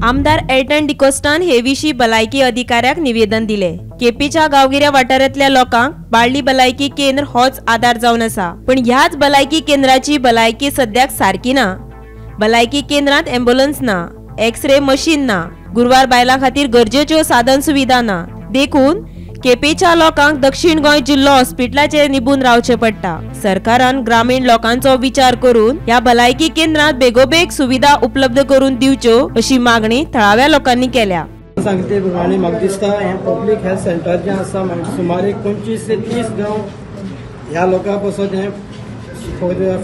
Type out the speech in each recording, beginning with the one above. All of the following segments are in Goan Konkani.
आमदार एल्टन डिकोस्टान हे विशीं भलायकी अधिकाऱ्याक निवेदन दिले. केपेंच्या गांवगिऱ्या वाठारांतल्या लोकांक बाळ्ळी भलायकी केंद्र होच आदार जावन आसा, पण ह्याच भलायकी केंद्राची भलायकी सद्याक सारकी ना. भलायकी केंद्रांत एम्ब्युलन्स ना, एक्सरे मशीन ना, गुरवार बायलां खातीर गरजेच्यो साधन सुविधा ना. देखून केपेंच्या लोकांक दक्षिण गोंय जिल्लो हॉस्पिटलाचेर निबून रावचें पडटा. सरकारान ग्रामीण लोकांचो विचार करून ह्या भलायकी केंद्रांत बेगोबेग सुविधा उपलब्ध करून दिवच्यो अशी मागणी थळाव्या लोकांनी केल्या. सांगते प्रमाणे म्हाका दिसता हें पब्लीक हेल्थ सेंटर जें आसा सुमार 25 ते 30 गांव ह्या लोकां पासत हें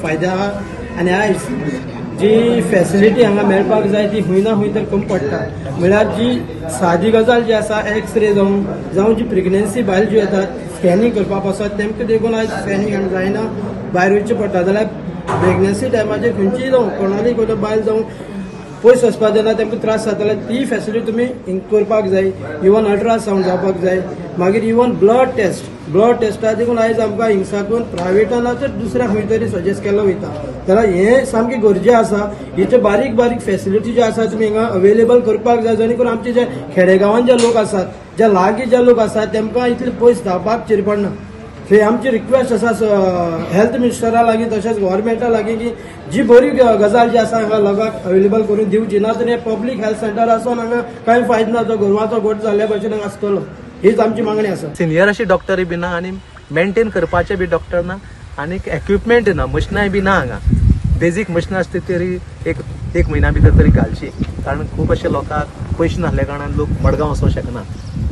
फायदे आहा आनी ह्या जी फॅसिलिटी हांगा मेळपाक जाय ती खूंय ना खूंय तर कमी पडटा. म्हळ्यार जी सादी गजाल जी आसा एक्सरे जावं जी प्रेग्नन्सी बायल जी येतात स्कॅनिंग करपा पासत तेमकां देखून आयज स्कॅनिंग जायना, भायर वयचें पडटा. जाल्यार प्रेग्नन्सी टायमाचेर खंयचीय जावं कोणाली बायल जावं पयस वचपाक जायना, तेमकां त्रास जाता जाल्यार ती फॅसिलिटी तुमी करपाक जाय. इवन अल्ट्रासावंड जावपाक जाय, मागीर इवन ब्लड टेस्ट, ब्लड टेस्टा देखून आयज आमकां हिंगसाकून प्रायवेटान ना तर दुसऱ्या खंय तरी सजेस्ट केलो वयता. जाल्यार हें सामकें गरजें आसा. हेचे बारीक बारीक फॅसिलिटी ज्यो आसा तुमी हिंगा अवेलेबल करपाक जाय, जेणे करून आमचे जे खेडेगांवान जे लोक आसात, जे लागीं जे लोक आसात तेमकां इतले पयस धांवपाक चेर पडना. सो ही आमची रिक्वेस्ट आसा हेल्थ मिनिस्टरा लागीं तशेंच गव्हर्मेंटा लागीं की जी बरी गजाल जी आसा हांगा लोकांक अवेलेबल करून दिवची, ना तर हें पब्लीक हेल्थ सेंटर आसून हांगा कांय फायदो ना, तो गोरवांचो गोठ जाल्ल्या भशेन हांगा आसतलो. हीच आमची मागणी आसा. सिनियर अशी डॉक्टरूय बी ना आनी मेंटेन करपाचे बी डॉक्टर ना आनी इक्विपमेंट ना, मशिनांय बी ना. हांगा बेजीक मशिनां आसता तरी एक म्हयन्या भितर तरी घालची, कारण खूब अशे लोकांक पयशे नासल्या कारणान लोक मडगांव वचोंक शकना.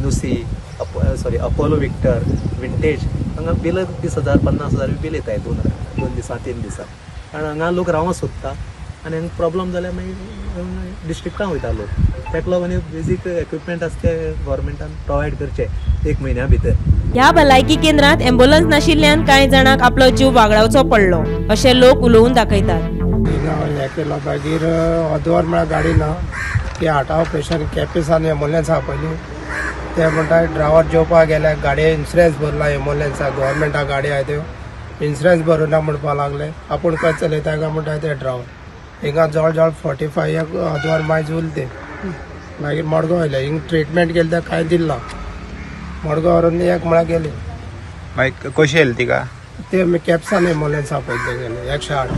नुसी, अपोलो विक्टर, विंटेज हांगा बिल 30,000 50,000 बील येताय 2 दिसां 3 दिसां, कारण हांगा लोक रावंक सोदता आनी हांगा प्रॉब्लम जाल्यार मागीर डिस्ट्रिक्टान वयता लोक. ताका लागून बेजीक इक्विपमेंट आसा ते गव्हर्मेंटान प्रोवायड करचे एक म्हयन्या भितर. ह्या भलायकी केंद्रांत एम्ब्युलन्स नाशिल्ल्यान कांय जाणांक आपलो जीव वागडावचो पडलो अशें लोक उलोवन दाखयतात. हें केलो मागीर अदवर म्हळ्यार गाडी ना, ती हार्टा ऑपरेशन केपें एम्बुलन्स आपयली. ते म्हणटा ड्रायव्हर जेवपाक गेल्या, गाडये इन्शुरन्स भरला एम्बुलन्साक, गव्हर्मेंटा गाडी आहा त्यो इन्शुरन्स भरूना म्हणपाक लागले. आपूण खंय चलयता काय म्हणटा ते ड्रायव्हर. हिंगा जवळ जवळ 45 अदवर मायज उरले ते. मागीर मडगांव आयले, हिंग ट्रिटमेंट केली ते कांय दिलें ना. मडगांव व्हरून एक म्हळ्यार गेली. मागीर कशी येयली तिका? ते केपसान एम्बुलन्स आपयली तेगेले 108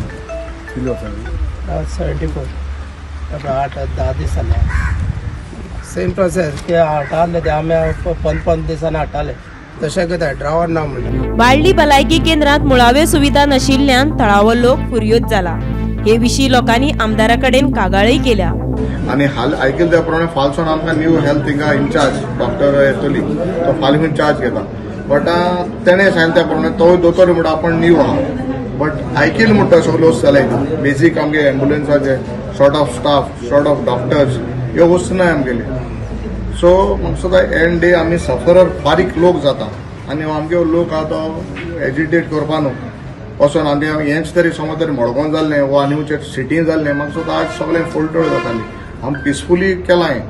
74 8-10 दिसांनी सेम प्रोसेस ते हाडटाले ते आमी 15 दिसांनी हाडटाले. तशें कितें ड्रायव्हर ना म्हणलें. बाळ्ळी भलायकी केंद्रांत मुळाव्यो सुविधा नाशिल्ल्यान थळावो लोक फुरयोद जाला. हे विशीं लोकांनी आमदारा कडेन कागाळय केल्या. आनी हाल आयकले त्या प्रमाणे फालसून आमकां न्यू हेल्थ हिंगा इन्चार्ज डॉक्टर येतली, तो फाल्यां खूंय चार्ज घेता. बट तेणें सांगलें त्या प्रमाणे तो दोतोर म्हणटा आपूण न्यू आहा, बट आयकील म्हणटा सगळ्यो वस्तू जाल्या. बेजीक आमगे एम्बुलन्साचे short of staff, short of doctors ह्यो वस्तू ना आमगेले. सो म्हाका सुद्दां एंड डे आमी सफरर बारीक लोक जाता आनी आमगे लोक आहा तो एजिटेट करपा न्हू वचोन आनी हेंच तरी समज तरी मडगांव जाल्लें वा आनी सिटीन जाल्लें म्हाका सुद्दां आज सगळें फोल्टोळ जाताली. आमी पिसफुली केलां हें,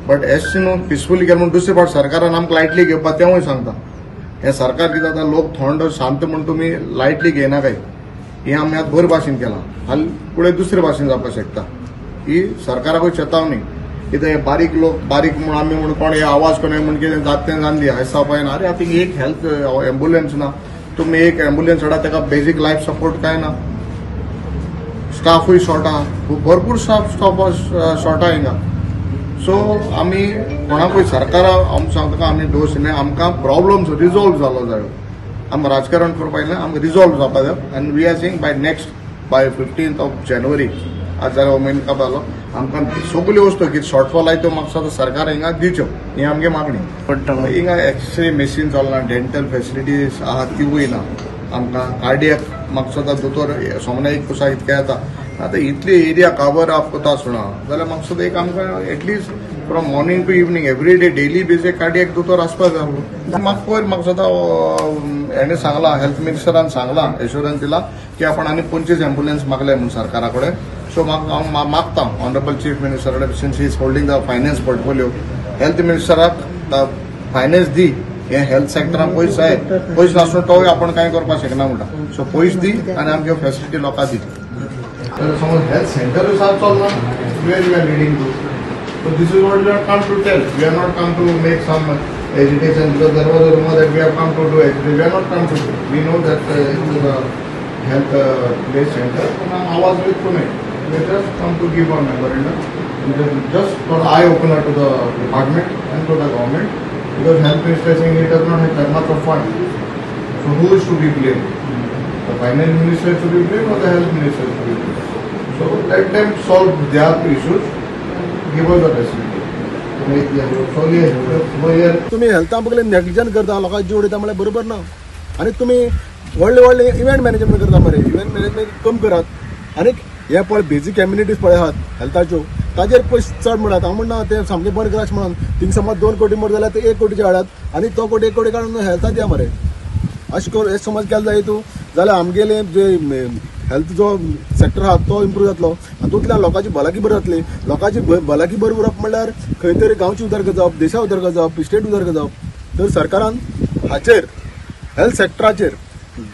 बट एश न्हू पिसफुली केलें म्हूण दुसरे फावट सरकारान आमकां लायटली घेवपा तेंवूय सांगता. हें सरकार कितें जाता, लोक थंड शांत म्हूण तुमी लायटली घेयनाकाय. हें आमी आतां बरे भाशेन केलां, हाल फुडें दुसरे भाशेन जावपाक शकता. ही सरकाराकूय चेतावणी कितें हे बारीक लोक बारीक म्हूण आमी म्हूण कोण हे आवाज कोण म्हूण कितें जाता तें जावन दी आयज जावपा येना. अरे आतां एक हेल्थ एम्बुलन्स ना, तुमी एक एम्बुलन्स हाडा ताका बेजीक लायफ सपोर्ट कांय ना, स्टाफूय शॉर्ट आहा, भरपूर स्टाफ शॉर्ट आहा हिंगा. सो आमी कोणाकूय सरकारा आमी सांगता आमी दोश न्हय, आमकां प्रॉब्लम्स रिजॉल्व जालो जायो. आमकां राजकारण करपा येयलें, आमकां रिजॉल्व जावपा जाय. आनी we are saying by next by 15th of January आज जाल्यार हो म्हयनो काब जालो, आमकां सगल्यो वस्तू कितें शॉर्टफॉल आहा त्यो म्हाका दिसता सरकार हिंगा दिवच्यो, ही आमगे मागणी. हिंगा एक्सरे मशीन चलना, डेंटल फेसिलिटीज आहा तिवूय ना आमकां. कार्डियक म्हाका दिसता दोतोर सोमना एक कुसा इतकें येता. आतां इतली एरिया कवर अप कोता आसना जाल्यार म्हाका दिसता एक आमकां at least from morning to evening every day daily basis cardiac दोतोर आसपाक जाय. म्हाका पयर म्हाका दिसता हेणें सांगलां, हेल्थ मिनिस्टरान सांगलां, एश्योरन्स दिला की आपण आनी 25 एम्बुलन्स मागले म्हूण सरकारा कडेन. सो हांव मागता ऑनरेबल चीफ मिनिस्टर कडेन, since he is holding the finance portfolio, health मिनिस्टराक finance दी. हे हेल्थ सेक्टरान पयस जाय, पयस नासून तोय आपण कांय करपाक शकना म्हणटा. सो पयस दी आनी आमच्यो फेसिलिटी लोकांक दी. समज हेल्थ सेंटरूय सारको चलना, where you are leading to. So this is what we have come to tell. We have not come to make some agitation because there was a rumor that we have come to do agitation. We have not come to do. We know that it is a health place center. Ours with Pune. We just come to give our memorandum. Just for eye opener to the department and to the government, because health minister is saying he does not have that much of fund. So who is to be blamed? The finance minister is to be blamed or the health minister is to be blamed? So let them solve their issues, give us the facility. तुम्ही हेल्था बगले नेग्लिजन करता, लोकांक जीव उडयता म्हळ्यार बरोबर ना. आनी तुमी व्हडले व्हडले इव्हेंट मॅनेजमेंट करता मरे, इव्हेंट मॅनेजमेंट कम करात. आनी हे पळय बेजीक कम्युनिटीज पळय आहात हेल्थाच्यो, ताजेर पयशे चड म्हणटात. हांव म्हणना ते सामकें बंद करात म्हणून, थिंग समज 2 कोटी मरे जाल्यार ते 1 कोटीचे हाडात आनी तो कोटी 1 कोटी काडून हेल्था दिया मरे. अशें करून हे समज केलें जाय तूं जाल्यार आमगेले जे हेल्थ जो सेक्टर आहा तो इम्प्रूव जातलो, हातूंतल्यान लोकांची भलायकी बरी जातली. लोकांची भलायकी बरी उरप म्हणल्यार खंय तरी गांवची उदरगत जावप, देशा उदरगत जावप, स्टेट उदरगत जावप. तर सरकारान हाचेर हेल्थ सेक्टराचेर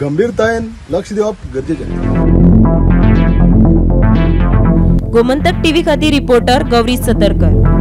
गंभीरतायेन लक्ष दिवप गरजेचें. गोमंतक टीव्ही खातीर रिपोर्टर गौरी सतरकर.